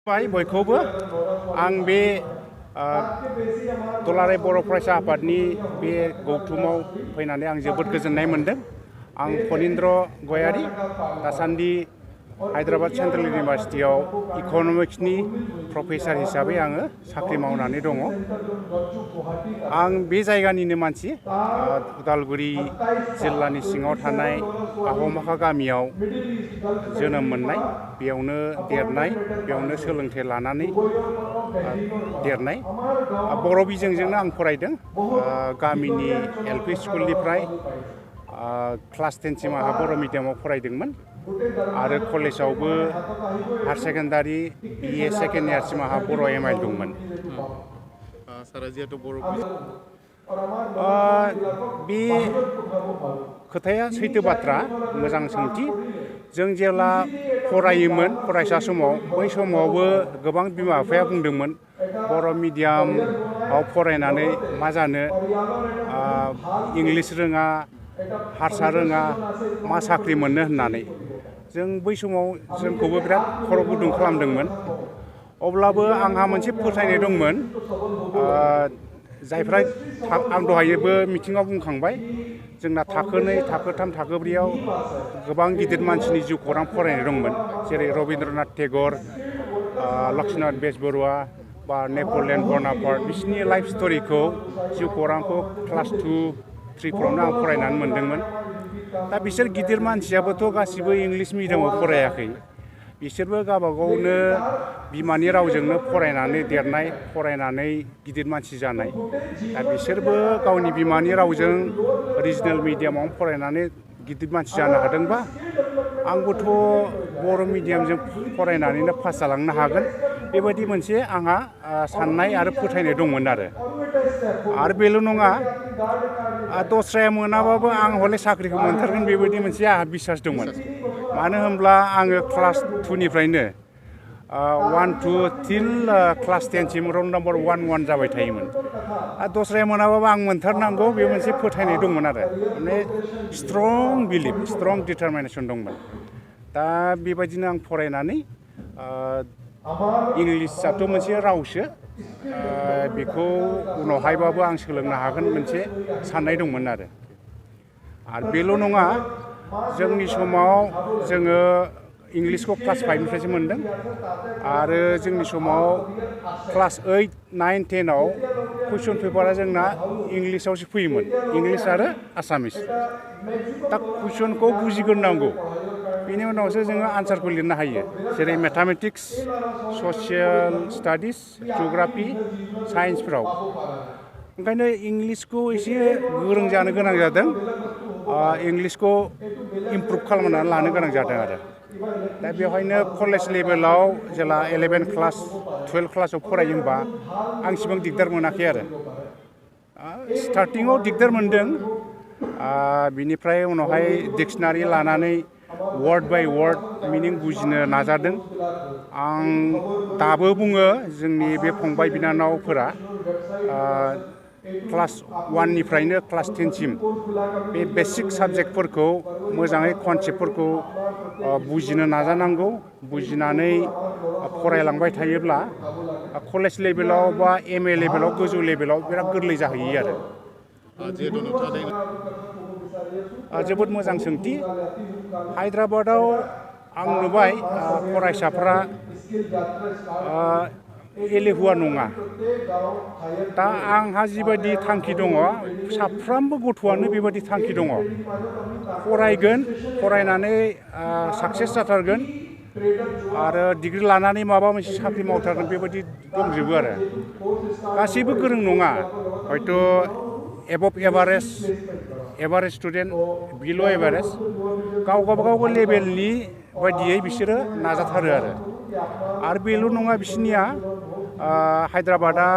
बयखौबो आं बे दुलाराय बर' फरायसा आफादनि बे गौथुमाव फैनानै आं जोबोद गोजोननाय मोनदों। आं फनिन्द्र गयारी दासान्दि हायद्राबाद सेन्ट्रेल इउनिभारसिटियाव इक'नमिक्सनि प्रफेसार हिसाबै आङो साख्रि मावनानै दङ। आं बे जायगानिनो मानसि, उदालगुरि जिल्लानि सिङाव थानाय आहमाखा गामियाव जोनोम मोननाय, बेयावनो देरनाय, बेयावनो सोलोंथाइ लानानै देरनाय। बर' बिजोंजोंनो आं फरायदों। गामिनि एलपि स्कुलनिफ्राय क्लास 10 सिम आंहा बर' मिडियामाव फरायदोंमोन आरो कलेजावबो हायार सेकेन्डारि BA सेकेन्ड इयारसिम आंहा बर' MIL दंमोन। सारा जिहेतु बर' बे खोथाया सैथो बाथ्रा, मोजां सोंथि। जों जेब्ला फरायोमोन फरायसा समाव, बै समावबो गोबां बिमा बिफाया बुंदोंमोन बर' मिडियामाव फरायनानै मा जानो, इंलिस रोङा, हारसा रोङा, मा साख्रि मोननो होननानै। जों बै समाव जोंखौबो बिराद खर' गुदुं खालामदोंमोन। अब्लाबो आंहा मोनसे फोथायनाय दंमोन, जायफ्रा आं दहायबो मिथिङाव बुंखांबाय, जोंना थाखो 2, थाखो 3, थाखो 4आव गोबां गिदिर मानसिनि जिउ खौरां फरायनाय दंमोन, जेरै रबीन्द्रनाथ टेगर, लक्ष्मीनाथ बेजबरुवा बा नेपलियन बनापार्ट। बिसोरनि लाइफ स्ट'रिखौ, जिउ खौरांखौ क्लास 2, 3 फोरावनो आं फरायनानै मोनदोंमोन। दा बिसोर गिदिर मानसियाबोथ' गासिबो इंलिस मिडियामाव फरायाखै। बिसोरबो गावबागावनो बिमानि रावजोंनो फरायनानै देरनाय, फरायनानै गिदिर मानसि जानाय। दा बिसोरबो गावनि बिमानि रावजों रिजनेल मिडियामाव फरायनानै गिदिर मानसि जानो हादोंबा, आंबोथ' बर' मिडियामजों फरायनानैनो पास जालांनो हागोन, बेबायदि मोनसे आंहा साननाय आरो फोथायनाय दंमोन आरो बेल' नङा, दस्राया मोनाबाबो आं हले साख्रिखौ मोनथारगोन, बेबायदि मोनसे आंहा बिसास दंमोन। मानो होनब्ला आङो क्लास 2 निफ्रायनो 1, 2 टिल क्लास 10 सिम रल नाम्बार 1, 1 जाबाय थायोमोन। दस्राया मोनाबाबो आं मोनथारनांगौ, बे मोनसे फोथायनाय दंमोन आरो माने स्ट्रं बिलिफ, स्ट्रं डिटारमिनेसन दंमोन। दा बेबायदिनो आं फरायनानै, इंलिसआथ' मोनसे रावसो, बेखौ उनावहायबाबो आं सोलोंनो हागोन मोनसे साननाय दंमोन आरो बेल' नङा, जोंनि समाव जोङो इंलिसखौ क्लास 5 निफ्रायसो मोनदों आरो जोंनि समाव क्लास 8, 9, 10आव कुइसन पेपारा जोंना इंलिसावसो फैयोमोन, इंलिस आरो आसामिस। दा कुइसनखौ बुजिग्रोनांगौ, बेनि उनावसो जोङो आनसारखौ लिरनो हायो, जेरै मेथामेटिक्स, ससियेल स्टाडिस, जिअ'ग्राफि, साइन्सफ्राव। ओंखायनो इंलिसखौ एसे गोरों जानो गोनां जादों, इंलिसखौ इमप्रुभ खालामनानै लानो गोनां जादों आरो दा बेवहायनो कलेज लेभेलाव जेला 11 क्लास 12 क्लासाव फरायो होमबा आं इसिबां दिगदार मोनाखै आरो स्टार्टिङाव दिगदार मोनदों, बिनिफ्राय उनावहाय डिक्सनारि लानानै वार्ड बाय वार्ड मिनिं बुजिनो नाजादों। आं दाबो बुङो, जोंनि बे फंबाय बिनानावफोरा क्लास 1 निफ्रायनो क्लास 10 सिम बे बेसिक साबजेक्टफोरखौ मोजाङै, कनसेप्टफोरखौ बुजिनो नाजानांगौ। बुजिनानै फरायलांबाय थायोब्ला कलेज लेभेलाव बा MA लेभेलाव, गोजौ लेभेलाव बिराद गोरलै जाहैयो आरो जोबोद मोजां सोंथि। हायद्राबादाव आं नुबाय फरायसाफ्रा एलेहुवा नङा। दा आंहा जिबायदि थांखि दङ, साफ्रोमबो गथ'आनो बेबायदि थांखि दङ, फरायगोन, फरायनानै साक्सेस जाथारगोन आरो डिग्रि लानानै माबा मोनसे साख्रि मावथारगोन, बेबायदि दंजोबो आरो गासैबो गोरों नङा, हयथ' एबभ एभारेज स्टुडेन्ट, बिल' एभारेज, गाव गावबागाव लेभेलनि बायदियै बिसोरो नाजाथारो आरो बेल' नङा, बिसोरनिया हायद्राबादा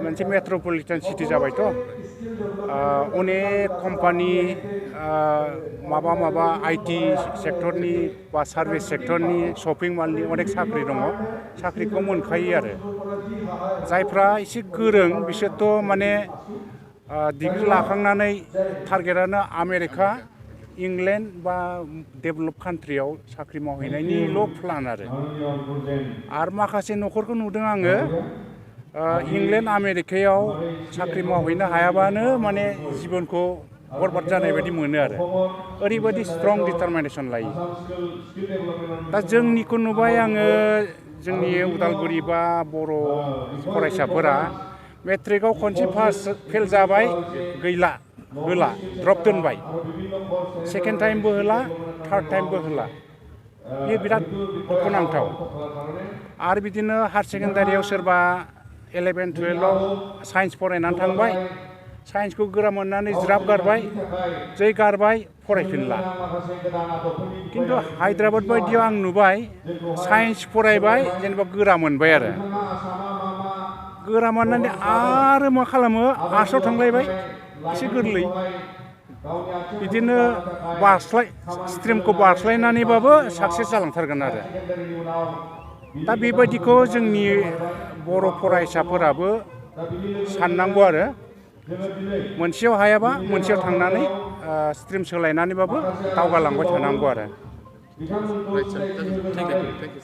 मोनसे मेट्रपलिटन सिटि जाबायथ', अनेक कम्पानि, माबा IT सेक्टरनि बा सार्भिस सेक्टरनि, शपिं मलनि अनेक साख्रि दङ, साख्रिखौ मोनखायो आरो जायफ्रा एसे गोरों बिसोरथ' माने डिग्रि लाखांनानै टारगेटआनो आमेरिका, इंलेण्ड बा डेभेलप कान्ट्रियाव साख्रि मावहैनायनिल' प्लान आरो माखासे न'खरखौ नुदों आङो इंलेण्ड आमेरिकायाव साख्रि मावहैनो हायाबानो माने जिबनखौ बरबाद जानाय बायदि मोनो आरो ओरैबायदि स्ट्रं डिटारमिनेसन लायो दा जोंनिखौ नुबाय आङो जोंनि उदालगुरि बा बर' फरायसाफोरा मेट्रिकआव खनसे पास फेल जाबाय गैला होला ड्रप दोनबाय सेकेन्ड टाइमबो होला थार्ड टाइमबो होला बे बिराद दुखुनांथाव आरो बिदिनो हायार सेकेन्डारियाव सोरबा 11 12आव साइन्स फरायनानै थांबाय साइन्सखौ गोरा मोननानै ज्राब गारबाय जै गारबाय फरायफिनला खिन्थु हायद्राबाद बायदियाव आं नुबाय साइन्स फरायबाय जेनेबा गोरा मोनबाय आरो गोरा मोननानै आरो मा खालामो आर्ट्सआव थांलायबाय एसे गोरलै बिदिनो स्ट्रिमखौ बारस्लायनानैबाबो साक्सेस जालांथारगोन आरो दा बेबायदिखौ जोंनि बर' फरायसाफोराबो साननांगौ आरो मोनसेयाव हायाबा मोनसेयाव थांनानै स्ट्रिम सोलायनानैबाबो दावगालांबाय थानांगौ आरो Right, sir. Thank you.